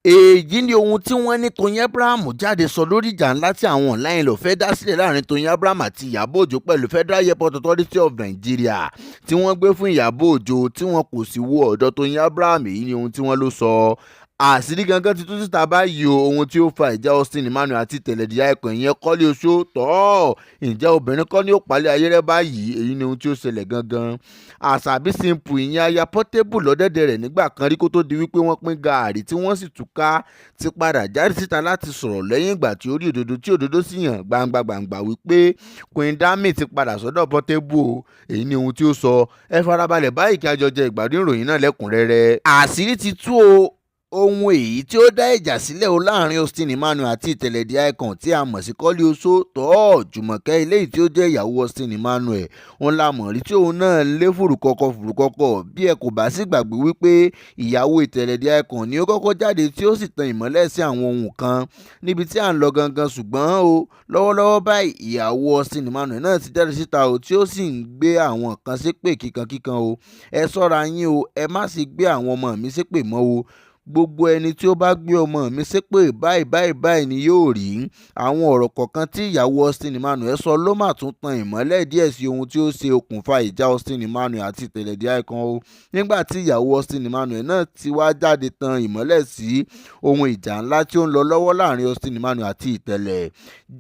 Èyí ni ohun tí wọ́n ní Tọ́yìn Abraham jáde sọ lórí ìjà ńlá tí àwọn online fẹ́ẹ́ dá sílẹ̀ láàrin Tọ́yìn Abraham àti Ìyábọ̀ Òjó pẹ̀lú Federal Airport Authority of Nigeria tí wọ́n gbé fún Ìyábọ̀ Òjó tí wọn kò sì wo ọ̀dọ̀ Tọ́yìn Abraham. Èyí ni ohun tí wọ́n ló sọ. Àṣírí gangan ti tú síta báyìí o. Ohun tí ó fa ìjà Austin Emmanuel àti Ìtẹ̀lẹ̀ The Icon, ìyẹn Kọ́lé Oṣó tọ́. Ǹjẹ́ obìnrin kọ́ ni ó palẹ̀ ayé rẹ̀ báyìí? Èyí ni ohun tí ó ṣẹlẹ̀ gangan. Àṣàbí Simple, ìyẹn aya Portable lọ́dẹ̀dẹ̀ rẹ̀ nígbà kan rí kó tó di wípé wọ́n pín gàárì tí wọ́n sì túká, ti padà jáde síta láti sọ̀rọ̀ lẹ́yìn ìgbà tí ó rí òdodo, tí òdodo sì hàn gbangba gbangba wípé Queen Dami ti padà sọ́dọ̀ Portable o. Èyí ni ohun tí ó sọ. Ẹ farabalẹ̀ báyìí kí a jọ jẹ ìgbádùn ìròyìn náà lẹ́kùnrẹ́rẹ́. Àṣírí ti tú o. Ohun èyí tí ó dá ìjà sílẹ̀ o láàrin Austin Emmanuel àti Ìtẹ̀lẹ̀ The Icon tí a mọ̀ sí Kọ́lé Oṣó tọ́. Jùmọ̀kẹ́ eléyìí tí ó jẹ́ ìyàwó Austin Emmanuel, òun la mọ̀ rí tí òun náà lé fùrùkọ́kọ́ fùrùkọ́kọ́. Bí ẹ kò bá sì gbàgbé wípé ìyàwó Ìtẹ̀lẹ̀ The Icon ni ó kọ́kọ́ jáde tí ó sì tan ìmọ́lẹ̀ sí àwọn ohun kan níbi tí à ń lọ gangan. Ṣùgbọ́n o, lọ́wọ́lọ́wọ́ báyìí, ìyàwó Austin Emmanuel náà ti jáde síta o, tí ó sì ń gbé àwọn kan ṣépè kíkankíkan o. "Ẹ ṣọ́ra yín o, ẹ má sì gbé àwọn ọmọ mi ṣépè mọ́ o. Gbogbo ẹni tí ó bá gbé ọmọ mi ṣépè, báyìí báyìí báyìí ni yóò rí." Àwọn ọ̀rọ̀ kọ̀ọ̀kan tí ìyàwó Austin Emmanuel sọ ló mà tún tan ìmọ́lẹ̀ díẹ̀ sí ohun tí ó ṣe okùnfà ìjà Austin Emmanuel àti Ìtẹ̀lẹ̀ The Icon o. Nígbà tí ìyàwó Austin Emmanuel náà ti wá jáde tan ìmọ́lẹ̀ sí ohun ìjà ńlá tí ó ń lọ lọ́wọ́ láàrin Austin Emmanuel àti Ìtẹ̀lẹ̀,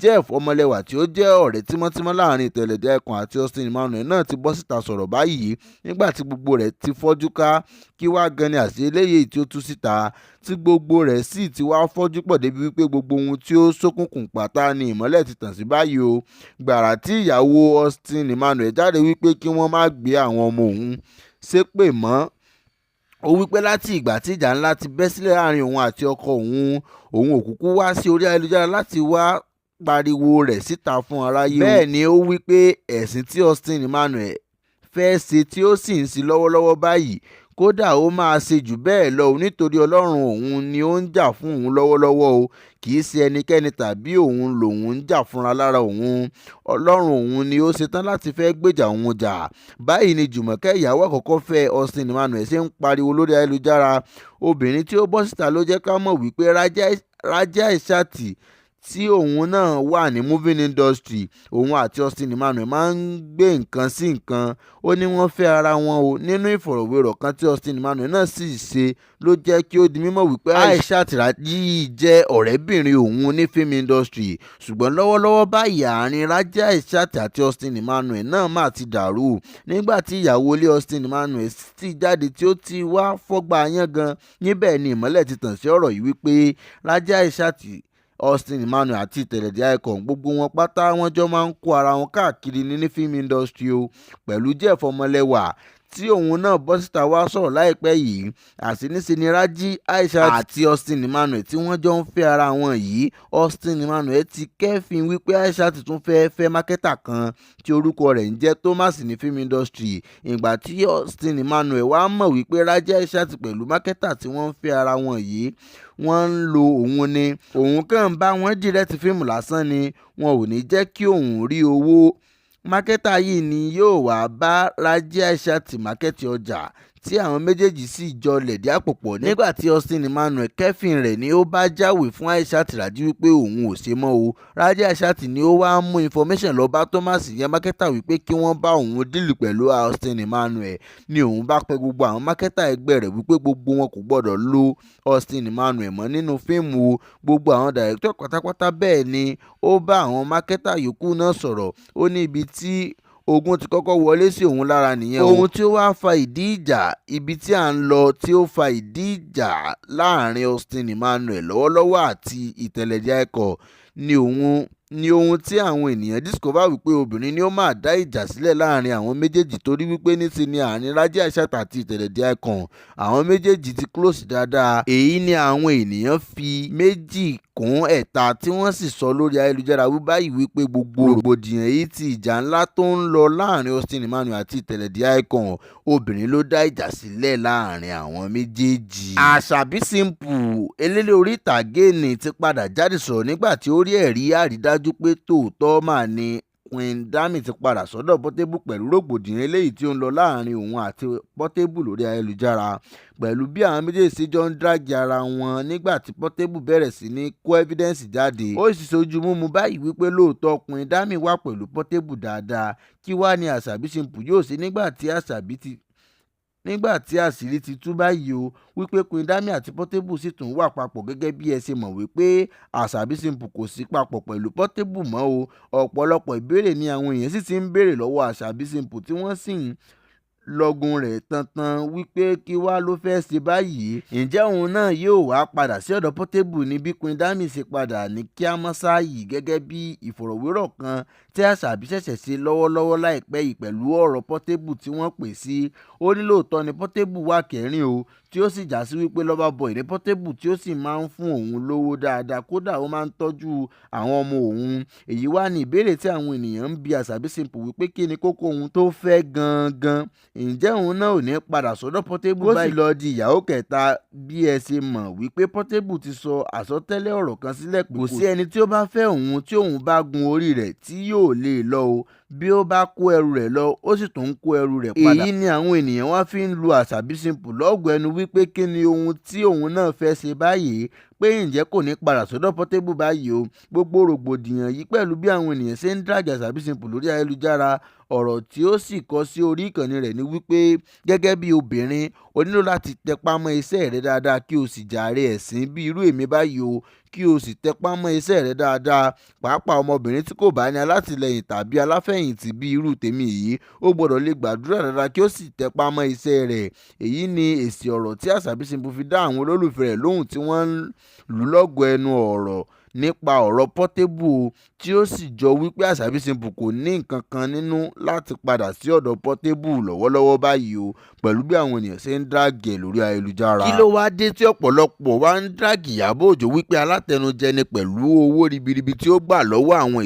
Jeff Ọmọlẹ́wà tí ó jẹ́ ọ̀rẹ́ tímọ́tímọ́ láàrin Ìtẹ̀lẹ̀ The Icon àti Austin Emmanuel náà ti bọ́ síta sọ̀rọ̀ báyìí nígbà tí gbogbo rẹ̀ ti fọ́jú ká. Kí wá gan ni àṣírí eléyìí tí ó tú síta tí gbogbo rẹ̀ sì ti wá fọ́jú pọ̀ débi wípé gbogbo ohun tí ó ṣókùnkùn pátá ni ìmọ́lẹ̀ ti tàn sí báyìí o? Gbàrà tí ìyàwó Austin Emmanuel jáde wípé kí wọ́n má gbé àwọn ọmọ òun ṣépè mọ́, ó wípé láti ìgbà tí ìjà ńlá ti bẹ́ sílẹ̀ láàrin òun àti ọkọ òun, òun ò kúkú wá sí orí ayélujára láti wá pariwo rẹ̀ síta fún aráyé o. Bẹ́ẹ̀ ni ó wípé ẹ̀sìn tí Austin Emmanuel fẹ́ ṣe, tí ó sì ń ṣe lọ́wọ́lọ́wọ́ báyìí, kódà ó máa ṣe jù bẹ́ẹ̀ lọ, nítorí Ọlọ́run òun ni ó ń jà fún òun lọ́wọ́lọ́wọ́ o. Kì í ṣe ẹnikẹ́ni tàbí òun lòun ń jà fúnra lára òun. Ọlọ́run òun ni ó ṣetán láti fẹ́ gbèjà òun jà. Báyìí ni Jùmọ̀kẹ́, ìyàwó àkọ́kọ́ fẹ́ Austin Emmanuel, ṣe ń pariwo lórí ayélujára. Obìnrin tí ó bọ́ síta ló jẹ́ ká mọ̀ wípé Raji Aishat, tí òun náà wà ní movie industry, òun àti Austin Emmanuel máa ń gbé nǹkan sí nǹkan. Ó ní wọ́n fẹ́ ara wọn o. Nínú ìfọ̀rọ̀wérọ̀ kan tí Austin Emmanuel náà sì ṣe ló jẹ́ kí ó di mímọ̀ wípé Aishat Raji jẹ́ ọ̀rẹ́bìnrin òun ní film industry. Ṣùgbọ́n lọ́wọ́lọ́wọ́ báyìí, àárín Raji Aishat àti Austin Emmanuel náà mà ti dàrú nígbà tí ìyàwó ilé Austin Emmanuel ti jáde tí ó ti wá fọ́gbà yángàn. Níbẹ̀ ni ìmọ́lẹ̀ ti tàn sí ọ̀rọ̀ yìí wípé Raji Aishat, Austin Emmanuel àti Ìtẹ̀lẹ̀ The Icon, gbogbo wọn pátá, wọ́n jọ máa ń kó ara wọn káàkiri ní film industry o. Pẹ̀lú Jeff Ọmọlẹ́wà tí òun náà bọ́ síta wá sọ̀rọ̀ láìpẹ́ yìí, àṣé níṣe ni Raji Aishat àti Austin Emmanuel tí wọ́n jọ ń fẹ́ ara wọn yìí. Austin Emmanuel ti kẹ́fín wípé Aishat tún fẹ́ẹ́ fẹ́ marketer kan tí orúkọ rẹ̀ ń jẹ́ Thomas ní film industry. Ìgbà tí Austin Emmanuel wá mọ̀ wípé Raji Aishat pẹ̀lú marketer tí wọ́n ń fẹ́ ara wọn yìí, wọ́n ń lo òun ni, òun kàn ń bá wọn direct fíìmù lásán ni, wọn ò ní jẹ́ kí òun rí owó. Marketer yìí ni yóò wáá bá Raji Aishat market ọjà tí àwọn méjèèjì sì jọ lẹ̀dí àpò pọ̀. Nígbà tí Austin Emmanuel kẹ́fín rẹ̀ ni ó bá jáwèé fún Aishat Raji wípé òun ò ṣe mọ́ o. Raji Aishat ni ó wáá mú information lọ bá Thomas, ìyẹn marketer, wípé kí wọ́n bá òun deal pẹ̀lú Austin Emmanuel. Ni òun bá pe gbogbo àwọn marketer ẹgbẹ́ rẹ̀ wípé gbogbo wọn kò gbọ́dọ̀ lo Austin Emmanuel mọ́ nínú fíìmù o, gbogbo àwọn director pátápátá. Bẹ́ẹ̀ ni ó bá àwọn marketer yòókù náà sọ̀rọ̀. Ó ní ibi tí ogun ti kọ́kọ́ wọlé sí òun lára nìyẹn o. Ohun tí ó wáá fa ìdí ìjà ibi tí à ń lọ, tí ó fa ìdí ìjà láàrin Austin Emmanuel lọ́wọ́lọ́wọ́ àti Ìtẹ̀lẹ̀ The Icon ni ohun tí àwọn ènìyàn discover wípé obìnrin ni ó máa dá ìjà sílẹ̀ láàrin àwọn méjèèjì, torí wípé níṣe ni àárín Raji Aishat àti Ìtẹ̀lẹ̀ The Icon, àwọn méjèèjì ti close dáadáa. Èyí ni àwọn ènìyàn fi méjì kún ẹ̀ta tí wọ́n sì sọ lórí ayélujára wí báyìí wípé gbogbo rògbòdìyàn èyí tí ìjà ńlá tó ń lọ láàrin Austin Emmanuel àti Ìtẹ̀lẹ̀ The Icon, obìnrin ló dá ìjà sílẹ̀ láàrin àwọn méjèèjì. Àṣàbí Simple, eléré orí ìtàgé ní, ti padà jáde sọ̀rọ̀ nígbà tí ó rí ẹ̀rí àrídájú pé tòótọ́ mà ní. Queen Dami ti padà sọ́dọ̀ Portable pẹ̀lú rògbòdìyàn eléyìí tí ó ń lọ láàrin òun àti Portable lórí ayélujára, pẹ̀lú bí àwọn méjèèjì jọ ń drag ara wọn nígbà tí Portable bẹ̀rẹ̀ sí ní kó evidence jáde. Ó sì ṣojú múmu báyìí wípé lóòótọ́ Queen Dami wà pẹ̀lú Portable dáadáa. Kí wá ní Àṣàbí Simple yóò ṣe nígbà tí àṣírí ti tú báyìí o wípé Queen Dami àti Portable sì tún wà papọ̀? Gẹ́gẹ́ bí ẹ ṣe mọ̀ wípé Àṣàbí Simple kò sí papọ̀ pẹ̀lú Portable mọ́ o. Ọ̀pọ̀lọpọ̀ ìbéèrè ni àwọn èèyàn sì ti ń béèrè lọ́wọ́ Àṣàbí Simple, tí wọ́n sì ń lọ́gun rẹ̀ tantan wípé kí wá ló fẹ́ ṣe báyìí? Ǹjẹ́ òun náà yóò wá padà sí ọ̀dọ̀ Portable ní bí Queen Dami ṣe padà ní kíámọ́sá yìí, gẹ́gẹ́ bí ìfọ̀rọ̀wérọ̀ kan tí Àṣàbí ṣẹ̀ṣẹ̀ ṣe lọ́wọ́lọ́wọ́ láìpẹ́ yìí pẹ̀lú ọ̀rọ̀ Portable tí wọ́n pè sí? Ó ní lóòótọ́ ni Portable wà kẹrin o, tí ó sì já sí wípé lover boy ní Portable, tí ó sì máa ń fún òun lówó dáadáa, kódà ó máa ń tọ́jú àwọn ọmọ òun. Èyí wá ní ìbéèrè tí àwọn ènìyàn ń bi Àṣàbí Simple wípé kí ni kókó ohun tó fẹ́ gangan? Ǹjẹ́ òun náà ò ní padà sọ́dọ̀ Portable báyìí kó sì lọ di ìyàwó kẹta? Bí ẹ ṣe mọ̀ wípé Portable ti sọ àsọtẹ́lẹ̀ ọ̀rọ̀ kan sílẹ̀ pé kò sí ẹni tí ó bá fẹ́ òun tí òun bá gun orí rẹ̀ tí yóò lè lọ o. Bí ó bá kó ẹrù rẹ̀ lọ, ó sì tún ń kó ẹrù rẹ̀ padà. Èyí ni àwọn ènìyàn wá fi ń lu Àṣàbí Simple lọ́gọ̀ọ́ ẹnu wípé kí ni ohun tí òun náà fẹ́ ṣe báyìí, pé ǹjẹ́ kò ní padà sọ́dọ̀ Portable báyìí o? Gbogbo rògbòdìyàn yìí pẹ̀lú bí àwọn ènìyàn ṣe ń drag Àṣàbí Simple lórí ayélujára, ọ̀rọ̀ tí ó sì kọ sí orí ìkànnì rẹ̀ ni wípé gẹ́gẹ́ bí obìnrin, o nílò láti tẹpá mọ́ iṣẹ́ rẹ dáadáa kí o sì jàre ẹ̀sín bí irú èmi báyìí o, kí o sì tẹpá mọ́ iṣẹ́ rẹ dáadáa. Pàápàá ọmọbìnrin tí kò bá ní alátìlẹyìn tàbí aláfẹ̀yìntì bí irú tèmi yìí, ó gbọ́dọ̀ lè gbàdúrà dáadáa kí ó sì tẹpá mọ́ iṣẹ́ rẹ̀. Èyí ni èsì ọ̀rọ̀ tí Àṣàbí Simple fi dá àwọn olólùfẹ́ rẹ̀ lóhùn tí wọ́n ń lù lọ́gọ ẹnu ọ̀rọ̀ nípa ọ̀rọ̀ Portable, tí ó sì jọ wípé Àṣàbí Simple kò ní nǹkan kan nínú láti padà sí ọ̀dọ̀ Portable lọ́wọ́lọ́wọ́ báyìí o, pẹ̀lú bí àwọn ènìyàn ṣe ń drag ẹ̀ lórí ayélujára. Kí ló wá dé tí ọ̀pọ̀lọpọ̀ wá ń drag Ìyábọ̀ Òjó wípé alátẹnujẹ ni pẹ̀lú owó ribiribi tí ó gbà lọ́wọ́ àwọn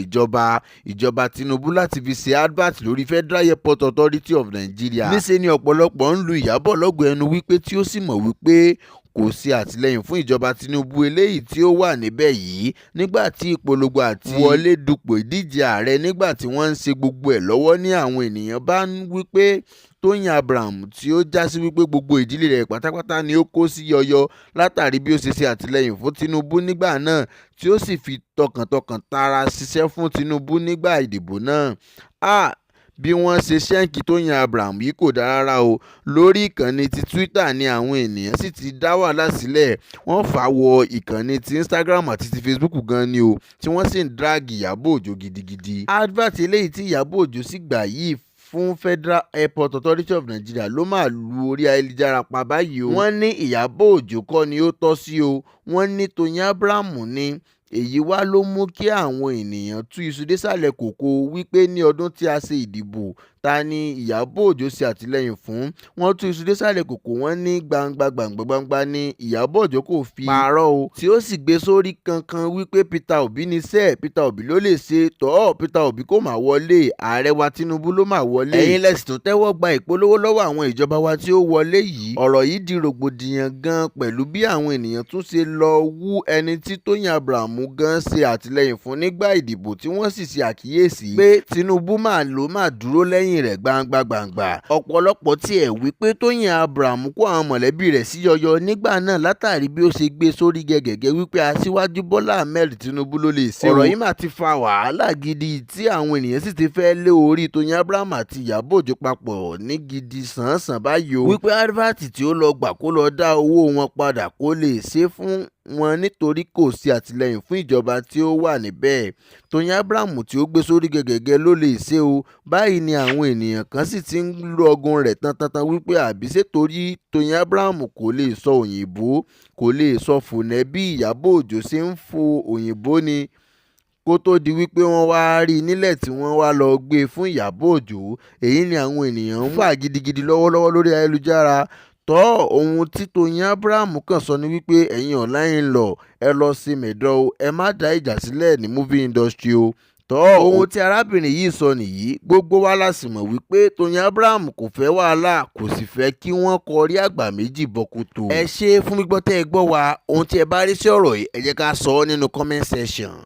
ìjọba Tinubu láti fi ṣe advert lórí Federal Airport Authority of Nigeria? Níṣe ni ọ̀pọ̀lọpọ̀ ń lu Ìyábọ̀ lọ́gọ ẹnu wípé tí ó sì mọ̀ wípé kò ṣe àtìlẹ́yìn fún ìjọba Tinubu eléyìí tí ó wà níbẹ̀ yìí nígbà tí ìpolongo àti wọlé dupò ìdíje ààrẹ. Nígbà tí wọ́n ń ṣe gbogbo ẹ̀ lọ́wọ́ ní àwọn ènìyàn bá ń wípé Tóyìn Abraham, tí ó já sí wípé gbogbo ìdílé rẹ̀ pátápátá ni ó kó sí yọyọ látàrí bí ó ṣe ṣe àtìlẹ́yìn fún Tinubu nígbà náà, tí ó sì fi tọkàntọkàn tara ṣiṣẹ́ fún Tinubu nígbà ìdìbò náà. Bí wọ́n ṣe ṣẹ́ǹkì Tóyìn Abraham yìí kò dáa rárá o. Lórí ìkànnì ti Twitter ni àwọn ènìyàn sì ti dá wàhálà sílẹ̀. Wọ́n fà wọ ìkànnì ti Instagram àti ti Facebook gan ni o, tí wọ́n sì ń drag Ìyábọ̀ Òjó gidigidi. Advert eléyìí tí Ìyábọ̀ Òjó sì gbà yìí fún Federal Airport Authority of Nigeria ló máa lu orí ayélujára pa báyìí o. Wọ́n ní Ìyábọ̀ Òjó kọ́ ni ó tọ́ sí o, wọ́n ní Tóyìn Abraham ni. Èyí wá ló mú kí àwọn ènìyàn tú iṣu désàlẹ̀ kòkó wípé ní ọdún tí a ṣe ìdìbò, ta ni Ìyábọ̀ Òjó ṣe àtìlẹ́yìn fún? Wọ́n tú iṣu désàlẹ̀ kòkó. Wọ́n ní gbangba gbangba gbangba ní Ìyábọ̀ Òjó kò fi parọ́ o, tí ó sì gbé sórí kankan wípé Peter Obi ní sẹ́ẹ̀, Peter Obi ló lè ṣe tọ́. Peter Obi kò má wọlé, ààrẹ wa Tinubu ló má wọlé. Ẹ̀yin lẹ́sìn tó tẹ́wọ́ gba ìpolówó lọ́wọ́ àwọn ìjọba wa tí ó wọlé yìí. Ọ̀rọ̀ yìí di rògbòdìyàn gan pẹ̀lú bí àwọn ènìyàn tún ṣe lọ wú ẹni tí Tóyìn Abraham gan ṣe àtìlẹ́yìn fún nígbà ìdìbò, tí wọ́n sì ṣe àkíyèsí pé Tinubu mà ló mà dúró lẹ́yìn rẹ̀ gbangba gbangba. Ọ̀pọ̀lọpọ̀ tiẹ̀ wí pé Tóyìn Abraham kó àwọn mọ̀lẹ́bí rẹ̀ sí yọyọ nígbà náà látàrí bí ó ṣe gbé sórí gẹ̀gẹ̀gẹ̀ wípé Aṣíwájú Bọ́lá Ahmed Tinubu ló lè ṣe. Ọ̀rọ̀ yìí mà ti fa wàhálà gidi, tí àwọn ènìyàn sì ti fẹ́ lé orí Tóyìn Abraham àti Ìyábọ̀ Òjó papọ̀ ní gidi sàn-án báyìí o, wípé advert tí ó lọ gbà, kó lọ dá owó wọn padà, kó lè ṣe fún wọn nítorí kò sí àtìlẹ́yìn fún ìjọba tí ó wà níbẹ̀. Tóyìn Abraham tí ó gbé sórí gẹ̀gẹ̀gẹ̀ ló lè ṣe o. Báyìí ni àwọn ènìyàn kan sì ti ń lọgun rẹ̀ tantantan wípé àbí ṣé torí Tóyìn Abraham kò lè sọ òyìnbó, kò lè sọ fònẹ́ bí Ìyábọ̀ Òjó ṣe ń fo òyìnbó ni, kó tóó di wípé wọ́n wáá rí i nílẹ̀ tí wọ́n wá lọ́ọ́ gbé e fún Ìyábọ̀ Òjó? Èyí ni àwọn ènìyàn ń fà gidigidi lọ́wọ́lọ́wọ́ lórí ayélujára tọ́. Ohun tí Tóyìn Abraham kàn sọ ni wípé ẹ̀yin online in-law, ẹ lọ́ọ́ ṣe mẹ̀dọ̀ o, ẹ má dá ìjà sílẹ̀ ní movie industry o. Tọ́, ohun tí arábìnrin yìí sọ nìyí. Gbogbo wa la sì mọ̀ wípé Tóyìn Abraham kò fẹ́ wàhálà, kò sì fẹ́ kí wọ́n kọrí àgbà méjì bọ̀kọ̀tò. Ẹ ṣe fún gbígbọ́ tẹ́ ẹ gbọ́ wa. Ohun tí ẹ bá rí sí ọ̀rọ̀ yìí, ẹ jẹ́ ká sọ ọ́ nínú comment section.